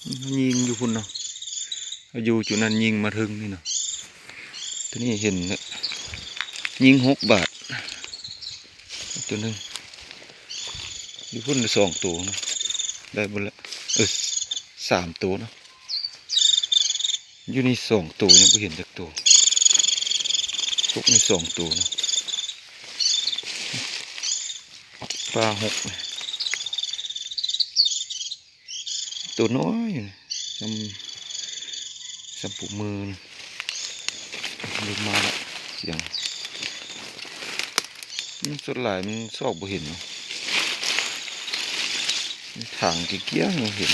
ຍິງຢູ່ພຸ້ນເນາະ ຢູ່ຈຸດນັ້ນຍິງມາເຖິງນີ້ເນາະ. ໂຕນີ້ເຫັນແລ້ວ ຍິງຫົກບາດ ໂຕໜຶ່ງ ຢູ່ພຸ້ນສອງໂຕເນາະ ໄດ້ເບິດລະ ເອີ ສາມໂຕເນາະ. ຢູ່ນີ້ສອງໂຕ ຍັງບໍ່ເຫັນຈັກໂຕ. ຕົກນີ້ສອງໂຕເນາະ ປາຫົກ ໂຕນ້ອຍ ສ່ຳ ສ່ຳປຸກມື. ລົງມາລະ ສຽງ ມັນສ່ວນຫຼາຍມັນຊອກບໍ່ເຫັນເນາະ ທາງກ້ຽງໆ ຍັງເຫັນ.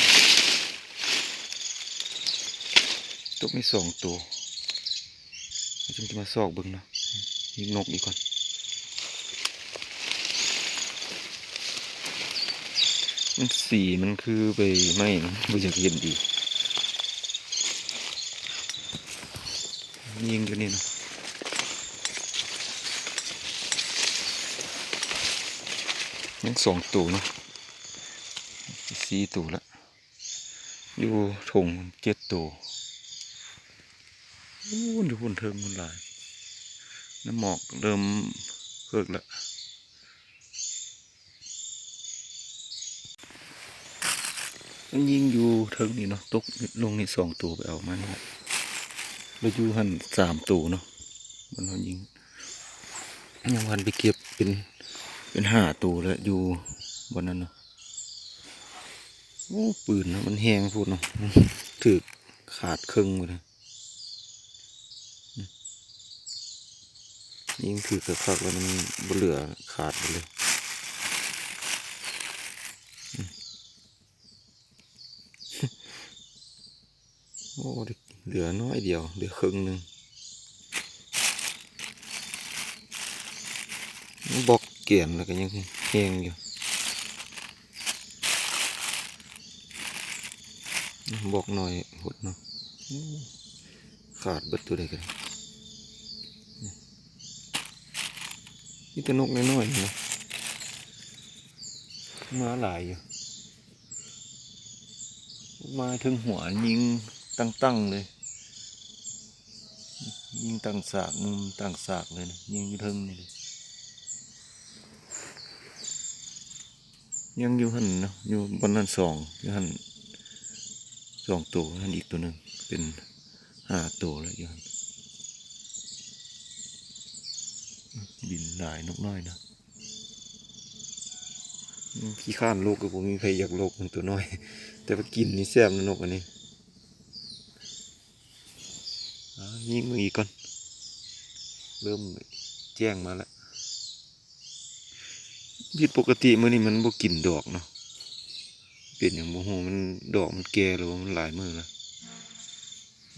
ຕົກມີສອງໂຕ ເຮົາຈຶ່ງຈະມາຊອກເບິ່ງເນາະ. ຍິງນົກອີກກ່ອນ ມັນສີມັນຄືໃບໄມ້ ບໍ່ຢາກເຫັນດີ. ຍິງຢູ່ນີ້ເນາະ ຍັງສອງໂຕເນາະ ສີ່ໂຕລະ. ຢູ່ທົ່ງເຈັດໂຕ. ໂອ້ ຢູ່ພຸ້ນເທິງພຸ້ນຫຼາຍ ນ້ຳໝອກເລີ່ມເພິກລະ. ມັນຍິງຢູ່ເທິງນີ້ເນາະ ຕົກລົງນີ້ສອງໂຕ ໄປເອົາມານີ້ລະ ແລ້ວຢູ່ຫັ້ນສາມໂຕເນາະ ມັນເຮົາຍິງ ຍັງບໍ່ທັນໄປເກັບ ເປັນ ເປັນຫ້າໂຕແລ້ວ ຢູ່ບ່ອນນັ້ນເນາະ. ໂອ້ ປືນນະ ມັນແຮງໂພດເນາະ ຖືກຂາດເຄິ່ງພຸ້ນນະ. ຍິງຖືກຄັກໆ ແລ້ວມັນບໍ່ເຫຼືອ ຂາດເບິດເລີຍ. ໂອ້ ເຫຼືອໜ້ອຍດຽວ ເຫຼືອເຄິ່ງໜຶ່ງ. ມັນບລັອກແກນແລ້ວກໍຍັງແຮງຢູ່ ບລັອກໜ້ອຍໂພດເນາະ. ໂອ້ ຂາດເບິດ ໂຕໃດກໍໄດ້. ມີແຕ່ນົກນ້ອຍໆ ນີ້ນະ ມາຫຼາຍຢູ່. ມາເຖິງຫົວຍິງຕັ້ງໆ ເລີຍ ຍິງຕັ້ງສາກ ມຸມຕັ້ງສາກເລີຍນະ ຍິງຢູ່ເທິງນີ້ເລີຍ. ຍັງຢູ່ຫັ້ນເນາະ ຢູ່ບ່ອນນັ້ນສອງ ຢູ່ຫັ້ນສອງໂຕ ຫັ້ນອີກໂຕໜຶ່ງ ເປັນຫ້າໂຕແລ້ວຢູ່ຫັ້ນ. ບິນຫຼາຍນົກນ້ອຍນະ. ອືມ ຂີ້ຄ້ານລົກ ກໍບໍ່ມີໃຜຢາກລົກ ມັນໂຕນ້ອຍ ແຕ່ວ່າກິນນີ້ແຊບນະ ນົກອັນນີ້. ອ່າ ຍິງເບິ່ງອີກກ່ອນ ເລີ່ມແຈ້ງມາແລ້ວ. ຜິດປົກກະຕິ ມື້ນີ້ມັນບໍ່ກິນດອກເນາະ ເປັນຫຍັງບໍ່ຮູ້ ມັນ ດອກມັນແກ່ແລ້ວບໍ່ ມັນຫຼາຍມື້ແລ້ວ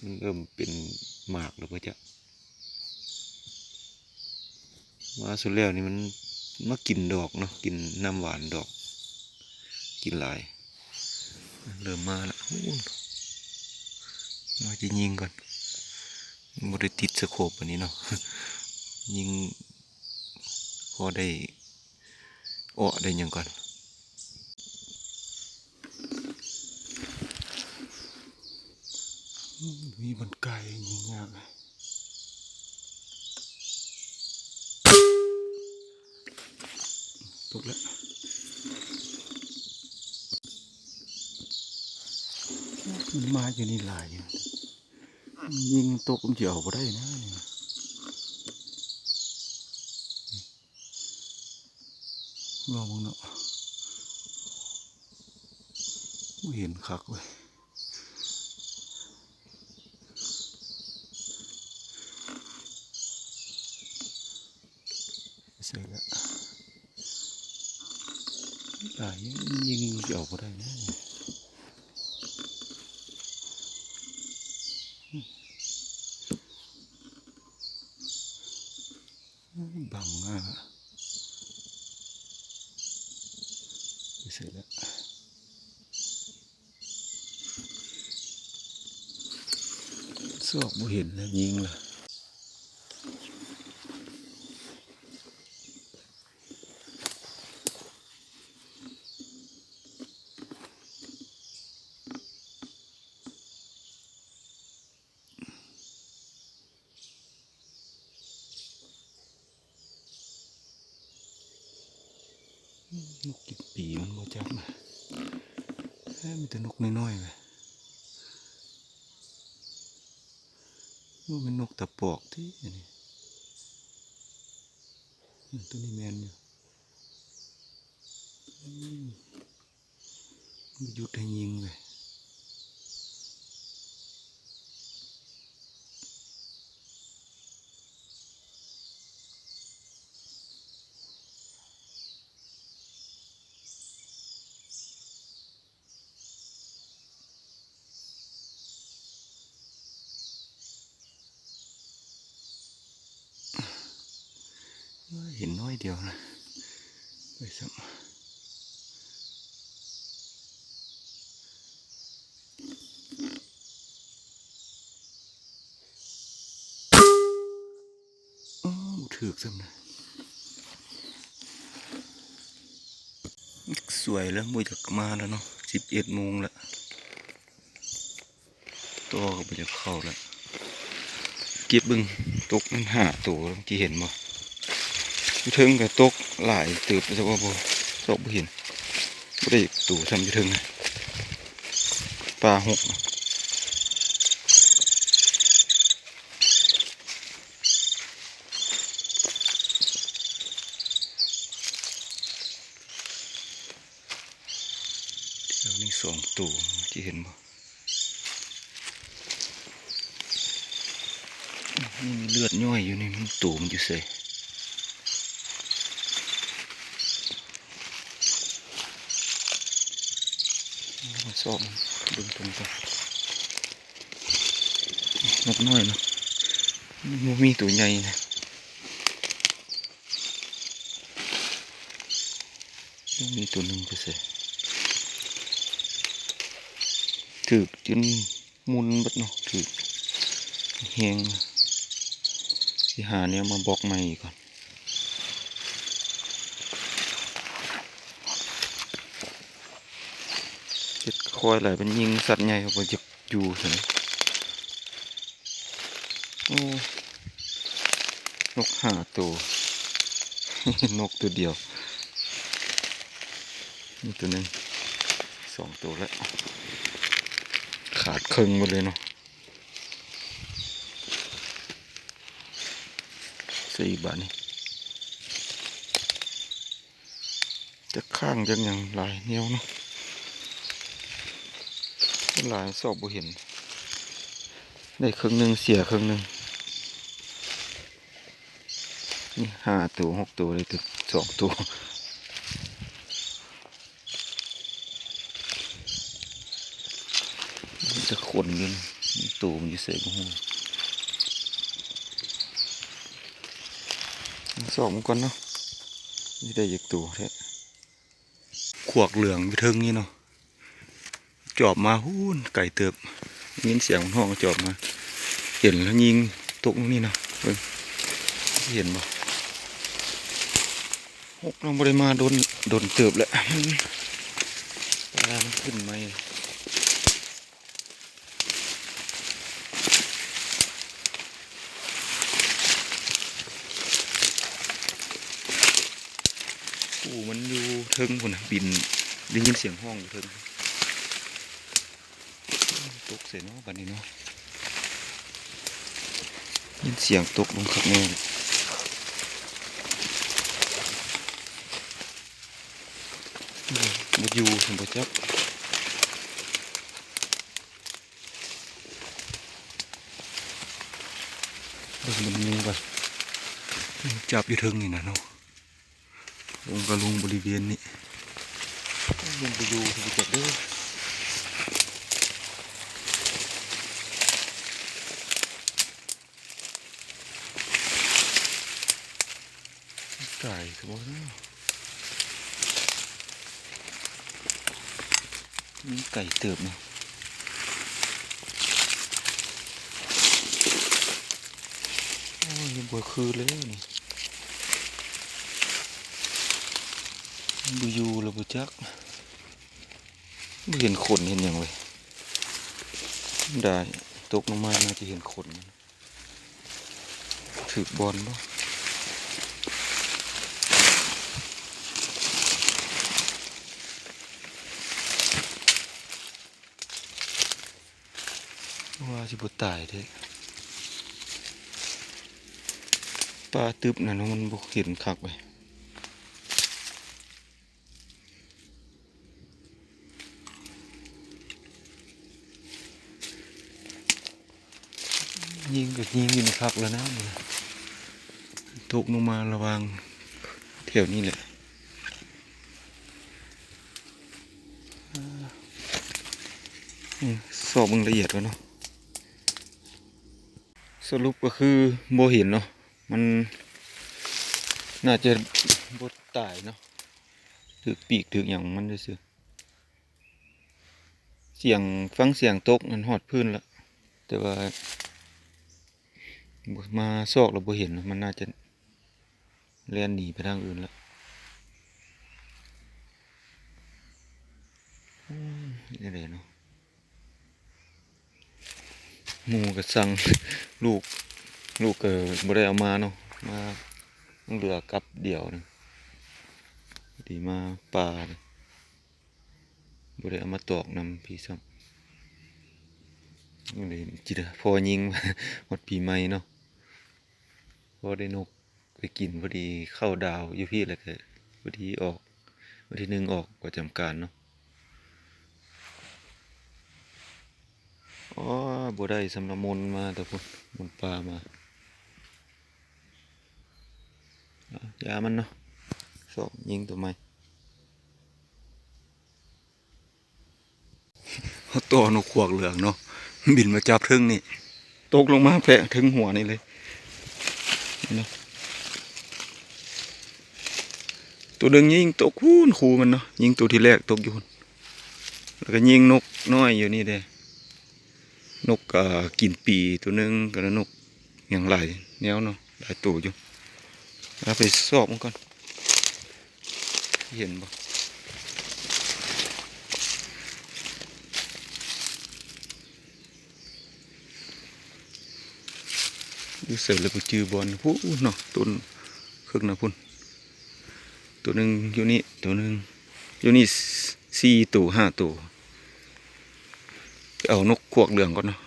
ມັນເລີ່ມເປັນໝາກແລ້ວບໍ່ຈັກ. ວ່າສຸດແລ້ວນີ້ມັນມາກິນດອກເນາະ ກິນນ້ຳຫວານດອກ ກິນຫຼາຍ. ເລີ່ມມາລະ ໂອ້ ມາຈະຍິງກ່ອນ ບໍ່ໄດ້ຕິດສະໂຄບປານນີ້ເນາະ ຍິງພໍໄດ້ເອາະໄດ້ຫຍັງກ່ອນ. ອືມ ມີບ່ອນກາຍຍິງຍາກເລີຍ. ຕົກແລ້ວ ມັນມາຢູ່ນີ້ຫຼາຍຢູ່ ຍິງຕົກມັນຊິເອົາບໍ່ໄດ້ນະນີ້. ລອງເບິ່ງເນາະ ບໍ່ເຫັນຄັກເວີຍ. ໃສ່ລະ ຫຼາຍ ຍິງ ຍິງຊິເອົາບໍ່ໄດ້ນະ. ບັງໜ້າ ໄປໃສລະ ຊອກບໍ່ເຫັນລະ ຍິງລະ. ໂ ນົກກິນປີມັນບໍ່ຈັກນະ. ເອີ ມີແຕ່ນົກນ້ອຍໆເວີຍ. ໂອ້ ແມ່ນນົກຕາປອກຕິອັນນີ້. ອືມ ໂຕນີ້ແມ່ນຢູ່. ອືມ ບໍ່ຢຸດໃຫ້ຍິງເວີຍ. ເອີຍ ເຫັນໜ້ອຍດຽວນະ ໄປຊ້ຳ. ອໍ ບໍ່ຖືກຊ້ຳນະ. ສວຍແລ້ວ ບໍ່ຢາກມາແລ້ວເນາະ ສິບເອັດໂມງແລ້ວ. ຕໍ່ກໍບໍ່ຢາກເຂົ້າລະ. ເກັບເບິ່ງ ຕົກນັ້ນຫ້າໂຕ ທີ່ເຫັນບໍ່? ຢູ່ເທິງກໍຕົກຫຼາຍເຕີບ ແຕ່ວ່າບໍ່ ຊອກບໍ່ເຫັນ. ບໍ່ໄດ້ໂຕຊ້ຳຢູ່ເທິງນະ ປ່າຮົກ. ແຖວນີ້ສອງໂຕ ທີ່ເຫັນບໍ່? ນີ້ມີເລືອດຍ້ອຍຢູ່ນີ້ ມັນ ໂຕມັນຢູ່ໃສ? ມາຊອກເບິ່ງຕົງກ່ອນ. ນົກນ້ອຍເນາະ ມັນບໍ່ມີໂຕໃຫຍ່ນະ. ຍັງມີໂຕໜຶ່ງໄປໃສ? ຖືກຈົນໝຸ່ນເບິດເນາະ ຖືກແຮງ. ຊິຫາແນວມາບລັອກໃໝ່ກ່ອນ. ເຮັດຄອຍຫຼາຍ ມັນຍິງສັດໃຫຍ່ ເຮົາບໍ່ຢາກ ຢູ່ຊັ້ນ. ໂອ້ ນົກຫ້າໂຕ ນົກໂຕດຽວ. ນີ້ໂຕໜຶ່ງ ສອງໂຕແລ້ວ ຂາດເຄິ່ງໝົດເລີຍເນາະ. ໃສ່ບາດນີ້. ຈັກຂ້າງຈັກຫຍັງຫຼາຍແນວເນາະ ຫຼາຍຊອກບໍ່ເຫັນ. ໄດ້ເຄິ່ງໜຶ່ງ ເສຍເຄິ່ງໜຶ່ງ. ນີ້ຫ້າໂຕ ຫົກໂຕ ໄດ້ແຕ່ສອງໂຕ. ມີແຕ່ຂົນຢູ່ນີ້ ໂຕມັນຢູ່ໃສບໍ່ຮູ້. ຊອກມັນກ່ອນເນາະ ຊິໄດ້ຈັກໂຕແທ້. ຂວາກເຫຼືອງຢູ່ເທິງນີ້ເນາະ ຈອບມາພຸ້ນໄກເຕີບ ຍິນສຽງມັນຮ້ອງຈອບມາ ເຫັນແລ້ວຍິງຕົກລົງນີ້ເນາະ. ເບິ່ງ ເຫັນບໍ່? ຮົກເນາະ ບໍ່ໄດ້ມາດົນ ດົນເຕີບແລ້ວ ມັນ ປາມັນຂຶ້ນໃໝ່. ປູມັນຢູ່ເທິງພຸ້ນນະ ບິນ ໄດ້ຍິນສຽງຮ້ອງຢູ່ເທິງ. ຕົກໃສ່ເນາະ ບາດນີ້ເນາະ ຍິນສຽງຕົກລົງຄັກແນ່. ບໍ່ຢູ່ຊັ້ນບໍ່ຈັກ. ເບິ່ງມັນຍິງກ່ອນ ຈັບຢູ່ເທິງນີ້ນະເນາະ. ລົງກໍລົງບໍລິເວນນີ້ ລົງໄປຢູ່ທີ່ຈັກເດີ. ກາຍຄືບໍ່ເນາະ ມັນໄກເຕີບເນາະ. ໂອ້ຍ ບໍ່ຄືເລີຍນີ້ ບໍ່ຢູ່ແລ້ວບໍ່ຈັກ. ບໍ່ເຫັນຂົນເຫັນຫຍັງເລີຍ ໄດ້ຕົກລົງມາ ໜ້າຈະເຫັນຂົນມັນ. ຖືກບ່ອນບໍ່? ວ່າຊິບໍ່ຕາຍເດ້. ປ່າຕຶບນັ້ນເນາະ ມັນບໍ່ເຫັນຄັກເລີຍ. ຍິງກໍຍິງຢູ່ນີ້ຄັກແລ້ວນະ ຕົກລົງມາລະຫວ່າງແຖວນີ້ແຫຼະ. ອືມ ຊອກເບິ່ງລະອຽດກ່ອນເນາະ. ສະຫຼຸບກໍຄືບໍ່ເຫັນເນາະ ມັນໜ້າຈະບໍ່ຕາຍເນາະ ຖືກປີກຖືກຫຍັງຂອງມັນຊື່ໆ. ສຽງ ຟັງສຽງຕົກຫັ້ນຮອດພື້ນລະ ແຕ່ວ່າມາຊອກແລ້ວບໍ່ເຫັນ ມັນໜ້າຈະແລ່ນໜີໄປທາງອື່ນລະ. ໂອ້ຍ ເຮັດແນວໃດເນາະ ໝູ່ກໍສັ່ງ ລູກ ລູກກໍບໍ່ໄດ້ເອົາມາເນາະ ມາ ຍັງເຫຼືອກັບດຽວໜຶ່ງ ພໍດີມາປ່າ ບໍ່ໄດ້ເອົາມາຕອກນຳພີ້ຊ້ຳ. ກໍເລີຍຊິໄດ້ພໍຍິງ ຮອດປີໃໝ່ເນາະ ພໍໄດ້ນົກໄປກິນ ພໍດີເຂົ້າດາວຢູ່ພີ້ ແລ້ວກໍພໍດີອອກ ວັນທີໜຶ່ງອອກປະຈຳການເນາະ. ອໍ ບໍ່ໄດ້ ສຳລັບມົນມາແຕ່ພຸ້ນ ມົນປ່າມາ. ເອົາ ຢ່າມັນເນາະ ຊອກຍິງຕົວໃໝ່. ເຮົາຕໍ່ນົກຂວາກເຫຼືອງເນາະ ບິນມາຈັບເທິງນີ້ ຕົກລົງມາແປະເທິງຫົວນີ້ເລີຍເນາະ. ຕົວໜຶ່ງຍິງຕົກພຸ້ນ ຄູມັນເນາະ ຍິງຕົວທີແລກຕົກຢູ່ພຸ້ນ ແລ້ວກໍຍິງນົກນ້ອຍຢູ່ນີ້ເດ້. ນົກ ເອີ ກິນປີຕົວໜຶ່ງ ກໍນົກຫຍັງຫຼາຍແນວເນາະ ຫຼາຍໂຕຢູ່. ເອົາໄປຊອກມັນກ່ອນ ເຫັນບໍ່ ຢູ່ໃສລະບໍ່ຈື່ບ່ອນ. ພຸ້ນເນາະ ຕົ້ນເຄິ່ງນະພຸ້ນ ຕົວໜຶ່ງຢູ່ນີ້ ຕົວໜຶ່ງຢູ່ນີ້ ສີ່ໂຕ ຫ້າໂຕ. ໄປເອົານົກຂວາກເຫຼືອງກ່ອນເນາະ.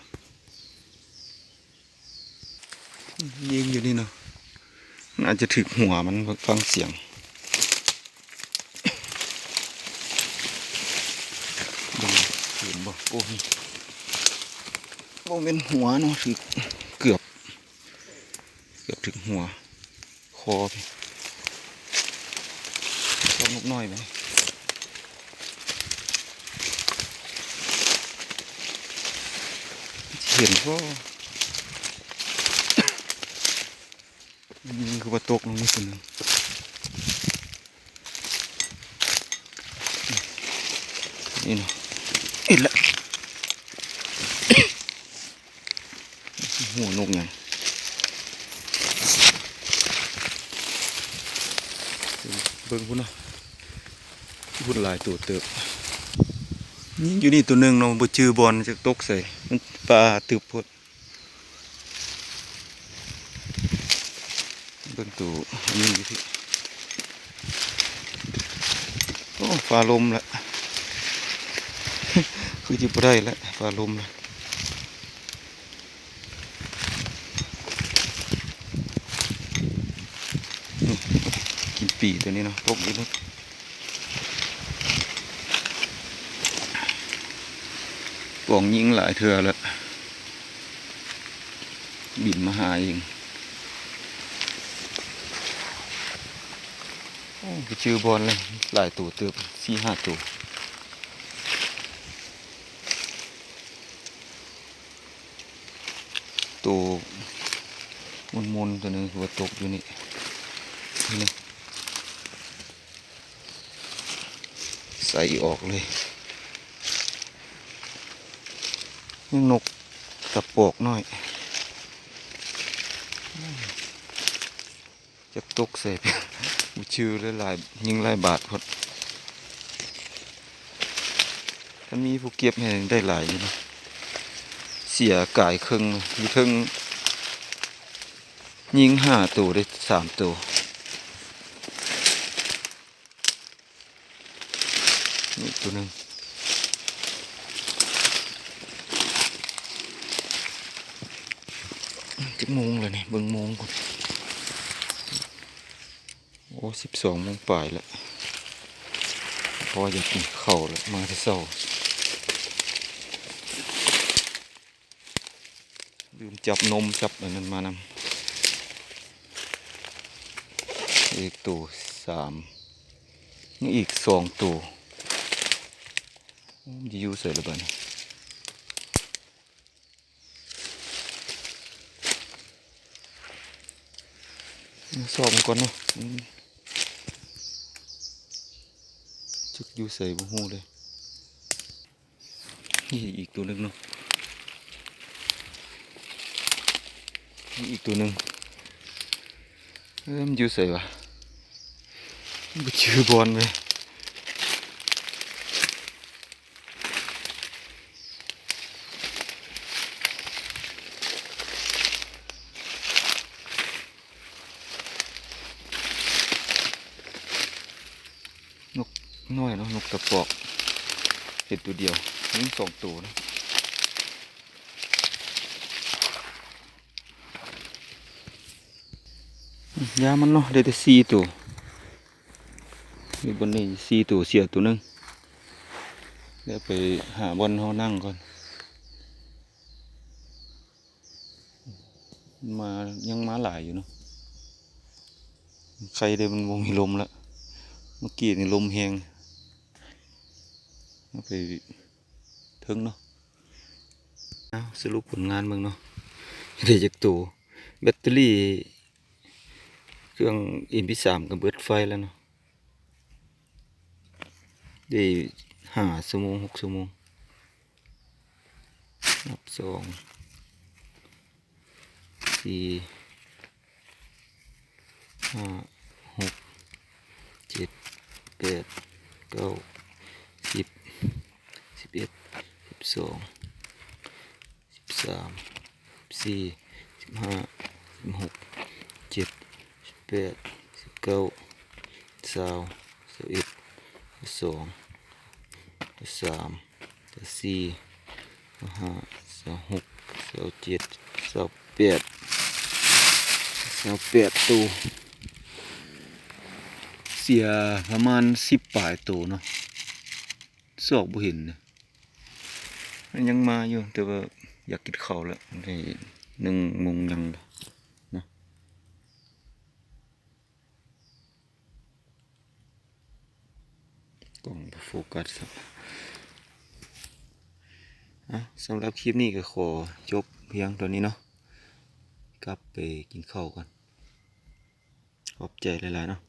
ຍິງຢູ່ນີ້ເນາະ ໜ້າຈະຖືກຫົວມັນ ຟັງສຽງ. ເບິ່ງເຫັນບໍ່? ໂອ້ຍ ບໍ່ແມ່ນຫົວເນາະ ຖືກ ເກືອບ ເກືອບຖືກຫົວ ຄໍພີ້ ຊອກນົກນ້ອຍໄປ ເຫັນບໍ່? ຍິງຄືວ່າຕົກລົງນີ້ຕົວໜຶ່ງ ນີ້ເນາະ ເຫັນແລ້ວ. ຫົວນົກຫຍັງ ເບິ່ງພຸ້ນເນາະ ພຸ້ນຫຼາຍໂຕເຕີບ. ຍິງຢູ່ນີ້ຕົວໜຶ່ງເນາະ ບໍ່ຈື່ບ່ອນຈັກຕົກໃສ ມັນປ່າຕຶບໂພດ. ເບິ່ງໂຕນີ້ຢູ່ພີ້ ໂອ້ ຟ້າລົມລະ ຄືຊິບໍ່ໄດ້ລະ ຟ້າລົມລະ. ນີ້ ກິນປີຕົວນີ້ເນາະ ຕົກຢູ່ນີ້ ປອງຍິງຫຼາຍເທື່ອລະ ບິນມາຫາເອງ. ໂອ້ ໄປຈື່ບ່ອນເລີຍ ຫຼາຍໂຕເຕີບ ສີ່ຫ້າໂຕ. ໂຕມົນໆ ຕົວໜຶ່ງຄືວ່າຕົກຢູ່ນີ້ ນີ້ນະ ໃສ່ອອກເລີຍ. ຍັງນົກກະປອກນ້ອຍ. ຈັກຕົກໃສ່ ບໍ່ຈື່ເລີຍ ຫຼາຍ ຍິງຫຼາຍບາດໂພດ. ຄັນມີຜູ້ເກັບໃຫ້ໄດ້ຫຼາຍຢູ່ເນາະ ເສຍກາຍເຄິ່ງ ຢູ່ເທິງຍິງຫ້າໂຕ ໄດ້ສາມໂຕ. ນີ້ຕົວໜຶ່ງ ໂອ້ ຈັກໂມງແລ້ວນີ້ ເບິ່ງໂມງກ່ອນ. ໂອ້ ສິບສອງໂມງປາຍແລ້ວ ພໍຢາກກິນເຂົ້າແລ້ວ ມາແຕ່ເຊົ້າ. ລືມຈັບນົມ ຈັບອັນນັ້ນມານຳ. ອີກໂຕສາມ ຍັງອີກສອງໂຕ. ໂອ້ ມັນຈະຢູ່ໃສລະບາດນີ້? ມາຊອກມັນກ່ອນເນາະ. ອືມ ຈັກຢູ່ໃສບໍ່ຮູ້ເລີຍ. ນີ້ອີກໂຕໜຶ່ງເນາະ ນີ້ອີກໂຕໜຶ່ງ. ເອີ ມັນຢູ່ໃສວະ? ບໍ່ຈື່ບ່ອນເລີຍ. ນົກນ້ອຍເນາະ ນົກຕາປອກ ເຫັນໂຕດຽວ ມີສອງໂຕນະ. ຢາມັນເນາະ ໄດ້ແຕ່ສີ່ໂຕ ຢູ່ບ່ອນນີ້ສີ່ໂຕ ເສຍໂຕໜຶ່ງ. ແລ້ວໄປຫາບ່ອນເຮົານັ່ງກ່ອນ. ມາ ຍັງມາຫຼາຍຢູ່ເນາະ. ໄຄເດ້ ມັນບໍ່ມີລົມລະ ເມື່ອກີ້ນີ້ລົມແຮງ. ເອົາໄປເທິງເນາະ. ເອົາ ສະຫຼຸບຜົນງານເບິ່ງເນາະ ໄດ້ຈັກໂຕ. ແບັດເຕີຣີເຄື່ອງເອັມພີສາມກໍເບິດໄຟແລ້ວເນາະ. ໄດ້ຫ້າຊົ່ວໂມງ ຫົກຊົ່ວໂມງ. ນັບ ສອງ ສີ່ ຫ້າ ຫົກ ເຈັດ ແປດ ເກົ້າ ສິບ ສິບເອັດ ສິບສອງ ສິບສາມ ສິບສີ່ ສິບຫ້າ ສິບຫົກ ສິບເຈັດ ສິບແປດ ສິບເກົ້າ ຊາວ ຊາວເອັດ ຊາວສອງ ຊາວສາມ ຊາວສີ່ ຊາວຫ້າ ຊາວຫົກ ຊາວເຈັດ ຊາວແປດ ຊາວແປດໂຕ. ເສຍປະມານສິບປາຍໂຕເນາະ. ຊອກບໍ່ເຫັນເດ້. ມັນຍັງມາຢູ່ ແຕ່ວ່າຢາກກິນເຂົ້າແລ້ວ ໄດ້ໜຶ່ງໂມງຍັງແລ້ວນະ. ກ້ອງບໍ່ໂຟກັສຊ້ຳ. ເອົາ ສຳລັບຄລິບນີ້ກໍຂໍຈົບພຽງເທົ່ານີ້ເນາະ. ກັບໄປກິນເຂົ້າກ່ອນ. ຂອບໃຈຫຼາຍໆເນາະ.